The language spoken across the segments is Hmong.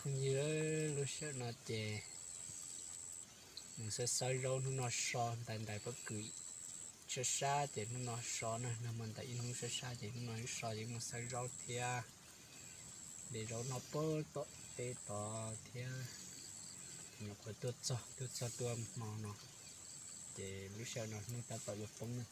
Phooj ywg, lub sij hawm no ces mus xawb xawb zaub, hnub no so ntais ntais pob kws sab sab ces hnub no so na, nag hmo ntais ib hnub sab sab ces hnub no so ces mus xawb zaub thiab. De zaub noj pem tom teb tod thiab. Nyuam qhuav tuaj txog, tuaj txog tuaj hmo no ces lub sij hawm no hnub tab tom yuav poob na,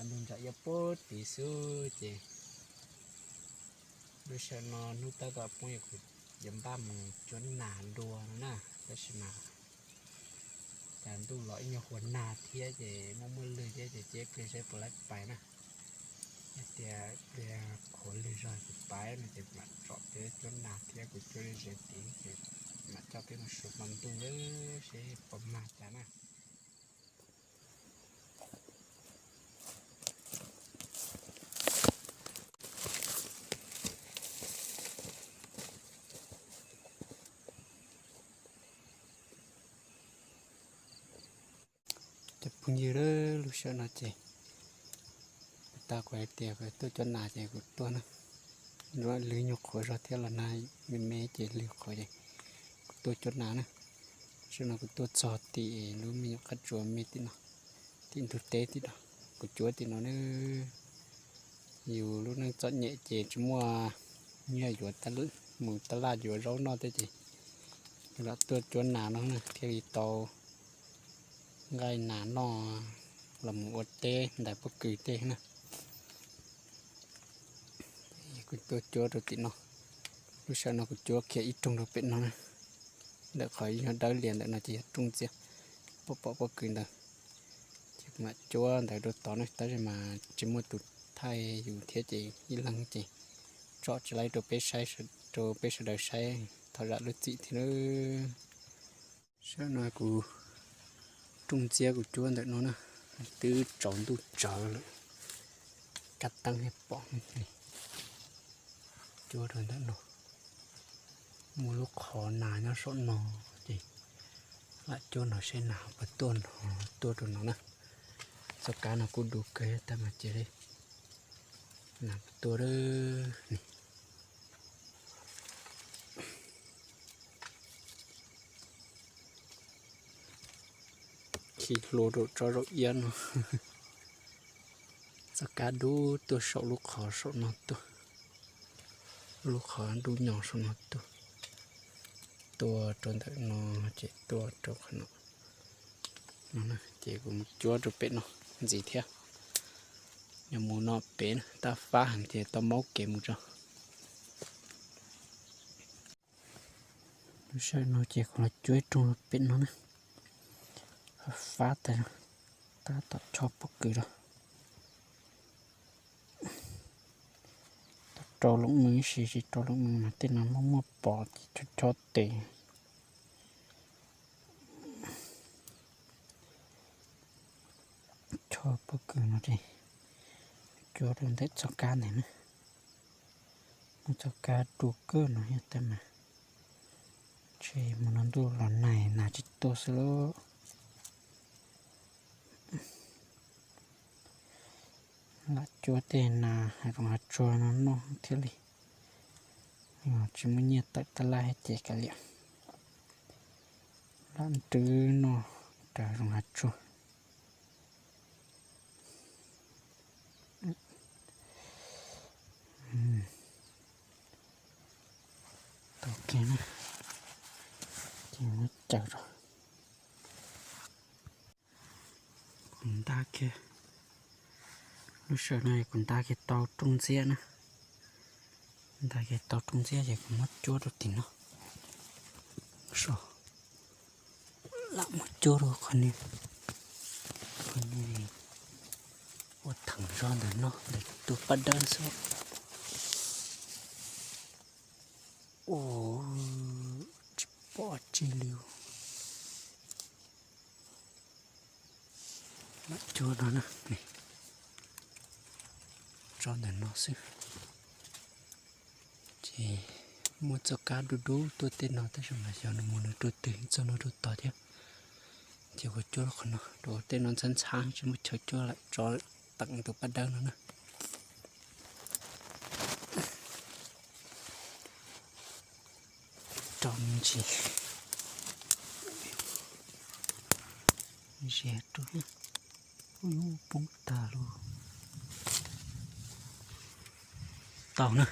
ntuj ntsam yuav poob tid xwb ces lub sij hawm no hnub tab tom poob, yuav npaj mus cuab nas dua no na. Tab sis mas cas ntuj los ib nyuag huas nag thiab ces muaj muaj lwg thiab ces cia ib pliag seb puas laib pais na. Yog tias pliag qhuav lwg zog ces pais no ces mam tsom peb cuab nas thiab kuv cuab ze tid ces mam coj peb mus su hmo ntuj seb puas mag cas na. Cov phooj ywg, lub sij hawm no ces tau kuv hais tias kuv tuaj cuab nas ces kuv tuaj na. Lwg nyuag qhuav zog thiab los nag me me ces lwg qhuav ces kuv tuaj cuab nas na. Sij hawm no kuv tuaj txog tim lub me nyuam qab tsuas me tim no, tim ntug teb tim no, kuv cuab tim no na. Yus lub neej txom nyem ces tsis muaj nyiaj yuav mus taj laj yuav zaub noj thiab ces yus lam tuaj cuab nas no na thiaj li tau nqaij nas noj los mus ua teb ntais pob kws tej na. Kuv tuaj cuab rau tim no, lub sij hawm no kuv cuab kiag ib rooj rau pem no na. Ntawm qhov yog dawb lias ntawm no ces yog rooj ntxiab, pom pom pob kws ntawd. Ces kuv mam cuab ntawd rau tod na, tab sis mas tsis muaj tus thaij yus thiab ces ib leeg ces tsom tsis laib rau peb saib, rau peb sawv daws saib. Thov zam lub txim thiab nawb. Sij hawm no kuv rooj ntxiab kuv cuab ntawm no na, twb tsaus ntuj tsawv lawm, kab teeb thiaj pom. Cuab rau ntawm no, muaj lub qhov nas nyob saum no ces lam cuab no seb nas puas tuaj no, tuaj rau no na. Txoj kab no kuj du kawg tab mas cia li nas puas tuaj. Khi hlua rau tsob zaub iab no. Txoj kab dub tuaj saum lub qhov saum no tuaj, lub qhov dub nyo saum no tuaj, tuaj rau ntawm no ces tuaj rau qhov no. Ces kuv mus cuab rau pem no ntxiv thiab. Yog mus no pem tab fab heev ces tau maub kev mus tso. Lub sij hawm no ces kuv los cuab ib rooj pem no na, fab tas, tab tom tso pob kws rau. Tau rau looj mws ib si, tsis rau looj mws mas tej no muaj muaj pos ces chob chob tes. Chob pob kws no ces cuab rau ntawm txoj kab ntawd na. Muaj txoj kab du kawg no thiab tab mas ntshe mus no ntuj los nag, nas tsis tuaj xwb lauj. Lam cuab tej nas hav zoov hav tsuag no noj thiaj li, tsis muaj nyiaj tawm tab laj ces kav liam, lam nrwb noj raws zoov hav tsuag. Tau kiag na, ces muab caws rau. Kuv nta kiag, lub sij hawm no kuv nta kiag tau rooj ntxiab na. Nta kiag tau rooj ntxiab ces kuv muab cuab rau tim no. Lam muab cuab rau qhov no, qhov no ua theem zog ntawm no ntawm tus paj dawb xwb. Ua tsis pom tsi li. Lam cuab no na, tso ntawm no xwb. Ces muaj txoj kab dub dub tuaj tej no tab sis mas xyov nws mus nws rau twg, txog no rau tod thiab. Ces kuv cuab qhov no rau tej no ntxhab ntxhab tsis muaj chaw cuab, lam tso teem tus paj dawb no na. Tso Tau me ntsis. Zias rau, ub, poob tag lawm. Tau na.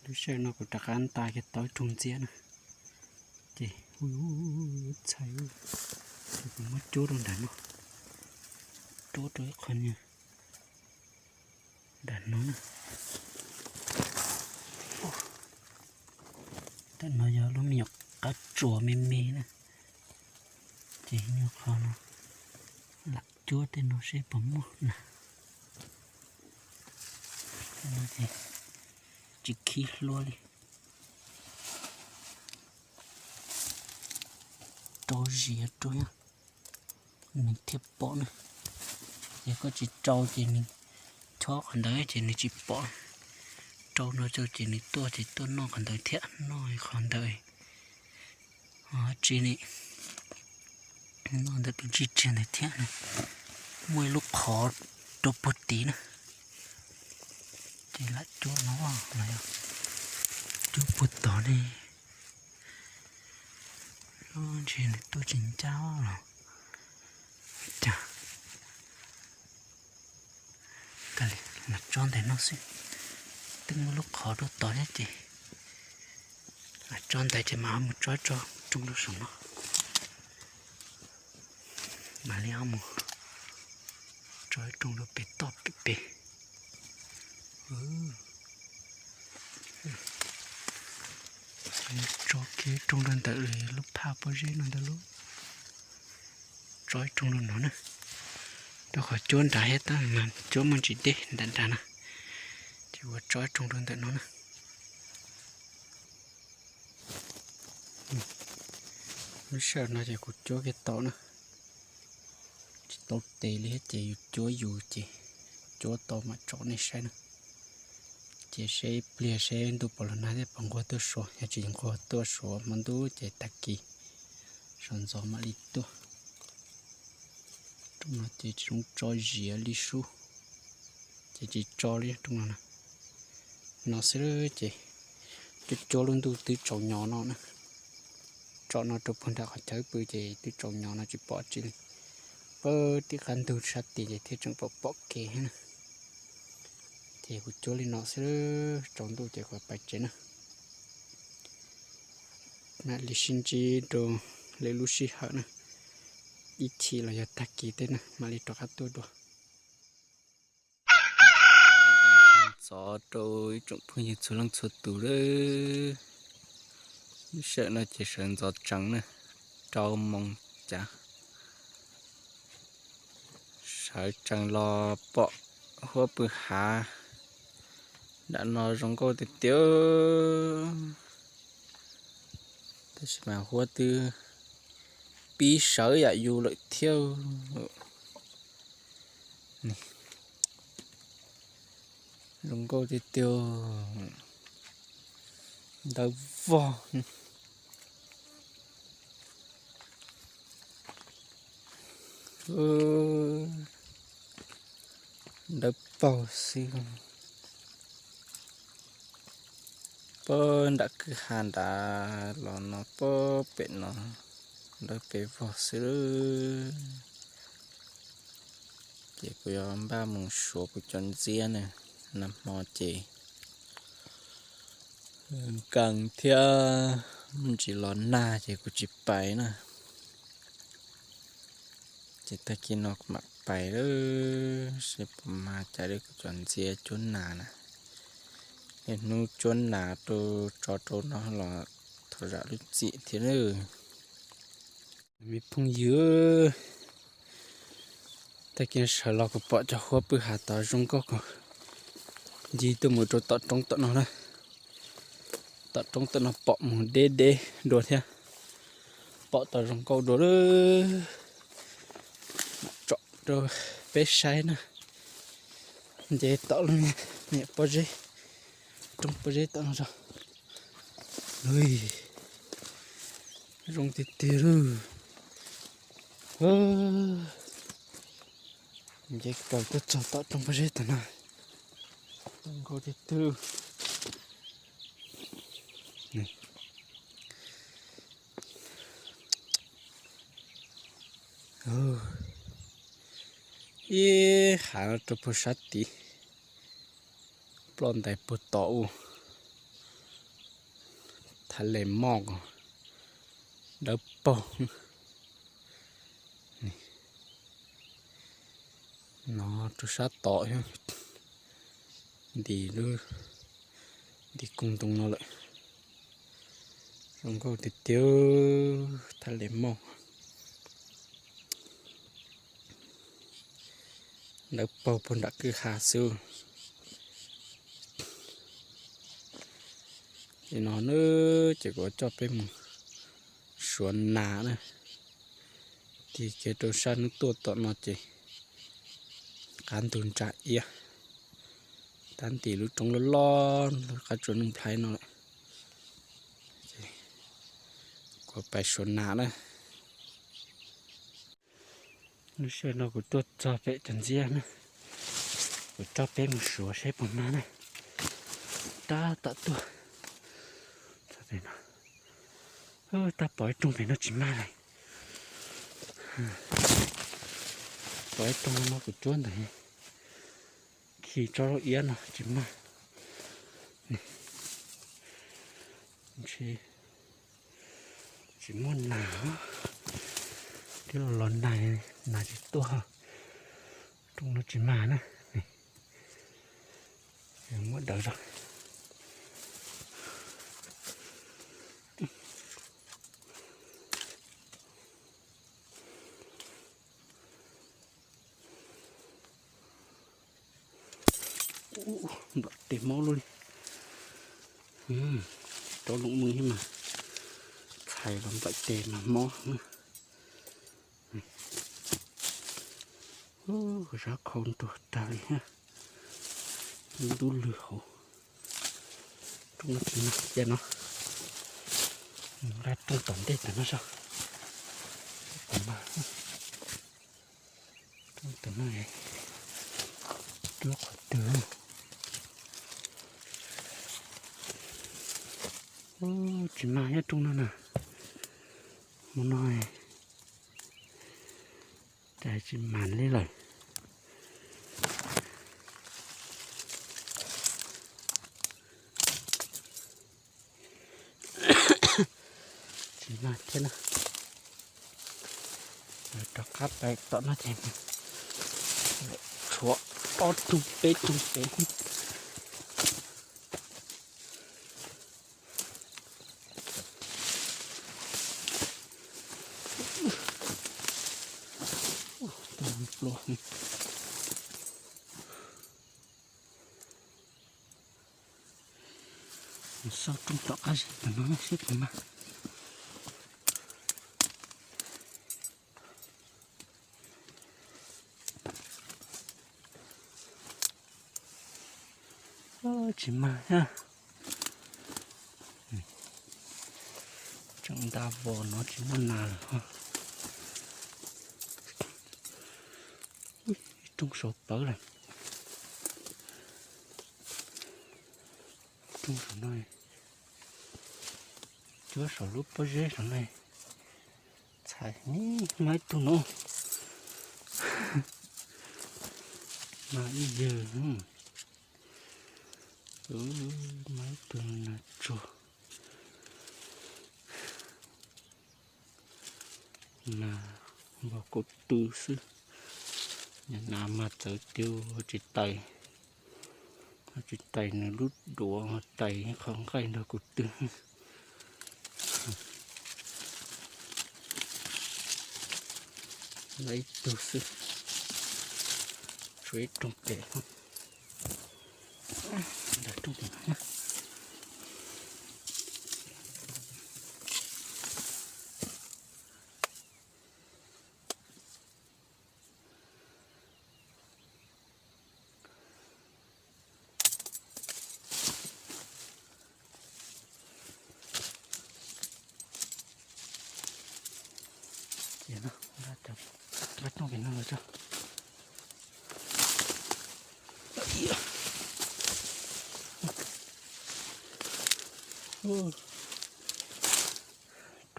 Lub sij hawm no kuv rov qab nta kiag tau ib rooj ntxiab na, ces ub, txhais, ces kuv muab cuab rau nram no, cuab rau ib qho nram no na. Ntawm no yog lub me nyuam qab tsuas me me na, ces nyuag qho no lam cuab tej no seb puas muaj na. Tej no ces tsis khib hlua li. Rau zias rau nws thiaj pom na. Yog koj tsis rau ces nws chob qhov ntawd ces nws tsis pom. Rau no rau ces nws tuaj ces tuaj noj qhov ntawd thiab, noj qhov ntawd. Tsis li, noj ntawm tus ntsej tsiag ntawd thiab. Muaj ib lub qhov rau puag tid na, ces lam cuab no los yog cuab puag tod ne. Ntshe nws tuaj tsis ncaj los cas. Lam tso ntawm no xwb, twb muaj lub qhov rau tod thiab ces lam tso ntawd ces mam ho mus tso tso rooj rau saum no. Mam li ho mus tso rooj rau pem toj pem pem. Tso kiag rooj rau ntawm lub phaj pob zeb no ntag lauj. Tso ib rooj rau no na, rau qhov cuab nrad thiab tab mas cuab muaj ntsis deb nram nrad na, ces ua tso ib rooj rau ntawm no na. Lub sij hawm no ces kuv cuab kiag tau na, tsis tau tes li thiab ces yus cuab yus ces cuab tau mam tso nej saib na. Ces seb ib pliag seb ntuj puas los nag thiab puas nquag tuaj suav, yog tsis nquag tuaj suav hmo ntuj ces tag kis sawv ntxov mam li tuaj. Rooj no ces tsis zoo tso zias li sub, ces tsis tso li rooj no na. No xwb ces cuab cuab lub ntuj twb tsaus nyo no na. Tso no rau puag nram qhov chaw pw ces twb tsaus nyo no tsis pom tsi li. Pab tib qab ntug sab tid ces thiaj tseem pom pom kev thiab na. Ces kuv cuab li no xwb, tsaus ntuj ces kuv pais tsev na. Mam li sib ntsib rau lwm lub sij hawm na, ib chim los yog tag kis tej na mam li rov qab tuaj dua. Ntxov rau ib tsoom phooj ywg txhua leej txhua tus lawm. Lub sij hawm no ces sawv ntxov tsees na, rau moos cas. Sawv tsees los pom huab pw hav nram no zoo nkauj tiag tiag. Tab sis mas huab twb pib sawv yam yus lawm thiab. Zoo nkauj tiag tiag. Ntawv vog. Ntawv paug xwb. Pab nram kwj ha nrad los no pab pem no ntawv pem vog xwb. Ces kuv yuav npaj mus suav kuv cov ntxiab na, nag hmo ces nkees thiab ntsis los nag ces kuv tsis pais na. Ces tag kis no kuv mam pais lawm, seb puas mag cai lawm kuv cov ntxiab cuab nas na. Niaj hnub cuab nas rau tso rau no los thov zam lub txim thiab nawb. Me phooj ywg, tag kis sawv los kuv pom cov huab pw hav tod zoo nkauj, kuv ncig tuaj mus rau tom roob tom no na. Tom roob tom no pom mus deb deb dua thiab. Pom tau zoo nkauj dua lawm. Tsom rau peb saib na. Nce tom lub niam pob zeb, roob pob zeb tom no tso. Zoo tiag tiag lawm. Nce kaws tuaj txog tom roob pob zeb tom no. Zoo nkauj tiag tiag lawm. Ib hav no rau puag sab tid, ploj ntais puag tod ub, thav les moj, dawb paug. No rau sab tod, ntim lub, ntim koog ntoo no lawm. Zoo nkauj tiag tiag, thav les moj, dawb paug puag nram kwj ha xwb. Ces no na, ces kuv coj peb mus suav nas na. Tig kiag rau sab hnub tuaj tom no ces qab ntug ntsa iab, tab ntim lub roob loj loj qab tsuas Nuj Nplhaib no lawm. Kuv pais suav nas na. Lub sij hawm no kuv tuaj txog pem cov ntxiab na, kuv coj peb mus suav seb puas mag na. Tab tom tuaj txog pem no, tab pom ib rooj pem no tsis mag li. Pom ib rooj no kuv cuab ntawd, khi tsob zaub iab no tsis mag. Tsis muaj nas, twb los los nag, nas tsis tuaj. Rooj no tsis mag na. Muab daws zog. Nplaim tes mob luaj li. Rov loo mw thiab mas, txhais los nplaim tes mas mob. Zab khau ntuag tag li thiab. Ntub lwg hauv. Rooj no tsis mag cia no, nqa rooj tom ntej tom no zog. Rooj tom no, rooj qhov twg? Tsis mag thiab rooj no na. Hmo no cas tsis mag li lawm. Tsis mag thiab na. Rov qab pais tom no ces tshuav ob rooj peb rooj pem. Xauj rooj tom qab zib tom no seb puas mag. Tsis mag thiab. Tseem nta vos no tsis muaj nas lawm. Ib rooj saud pawv lawm. Rooj saum no, cuab saum lub pob zeb saum no. Txhais, mag ib tug no. Mag ib yawg. Mag ib tug nas tsuag. Nas npog kaum tw xwb. Nas mas txawv tiag, tsis tais, tsis tais nws lub duav, tais qhov nqaij nrog kaum tw. Lawm ib tug xwb, tshuav ib rooj pem. Ntawm rooj pem no. Ces no, nqa cov rooj pem no los tso.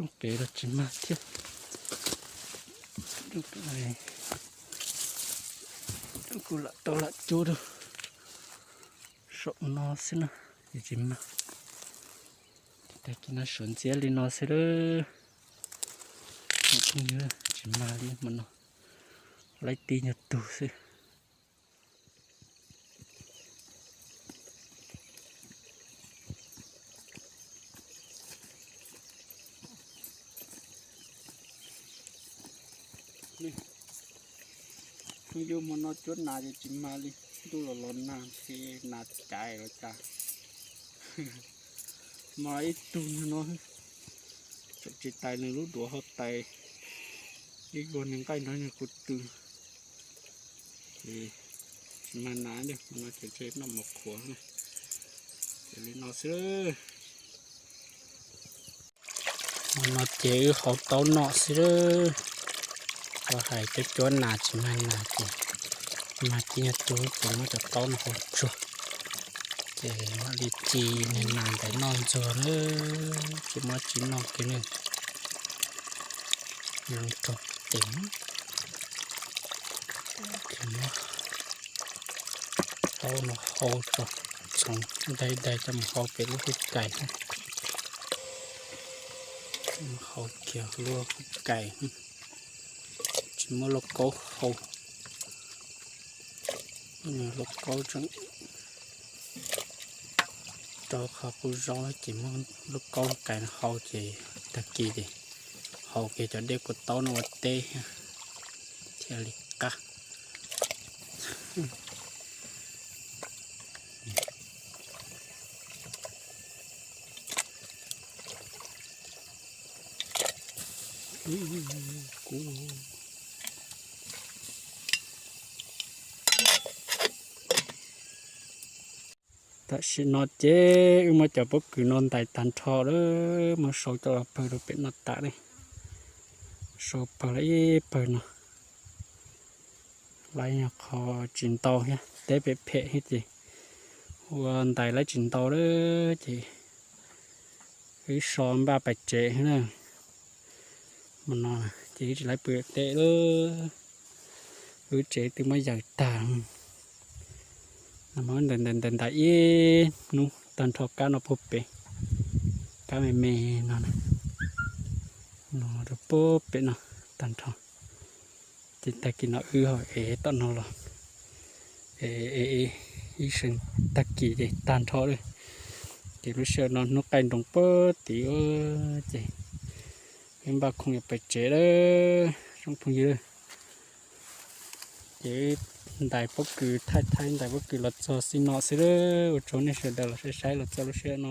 Rooj pem los tsis mag thiab. Kuv lam tau lam cub rau saum no xwb na, ces tsis mag. Tag kis no suav ntxiab li no xwb lawm. Tsis mag li hmo no, laib tib nyuag tug xwb. Hnub yub hmo no cuab nas ces tsis mag li, ntuj los los nag ntshe nas caiv los cas. Mag ib tug no, tseem tsis tais nws lub duav ho tais ib vuag nws nqaij nrog nws kuv tw. Ces tsis mag nas li, hmo no ces ntshe noj mov qhuav na. Ces li no xwb. Hmo no ces wb hau taub noj xwb. Tau hais cov cuab nas tsis mag nas ces mag tib nyuag tug ces muab cov taub no hau tsuag. Ces mam li ci niag nas ntawm noj ntxuag na, tsis muab tsis noj kiag ne. Zoo raug ces muab taub no hau tso, txhoov daig daig coj mus hau pem lub hub kais. Hau kiag lub hub kais, tsis muab lauj kaub hau. Lauj kaub tseem rau qhov qub zaub ces muab lauj kaub kais hau ces tag kis ces hau kiag cov dej kua taub no ua teb thiaj li qab. Tam sim no ces wb muab cov pob kws no ntais tag nrho lawm, muab sau coj los pawg rau pem no tas li. Sau pawg los ib pawg no, laib nyuag qho tsis ntau thiab, teb pem phem thiab ces ua ntais laib tsis ntau lawm ces wb so npaj pais tsev na. Hmo no ces wb tsis laib pw teb lawm, wb tsev twb muab yaws tag. Ntais ntais ntais ib hnub tag nrho kab no puag pem, kab me me no, no rau puag pem no tag nrho. Ces tag kis no wb ho ev tom no los, ev ib seem tag kis ces tag nrho lawm. Ces lub sij hawm no hnub qaij nroos puag tid ces wb npaj khoom yuav pais tsev lawm tsoom phooj ywg. Ces ntais pob kws, thaij thaij ntais pob kws los txog xij no xwb lawm. Ua tsaug nej sawv daws los saib saib los txog lub sij hawm no.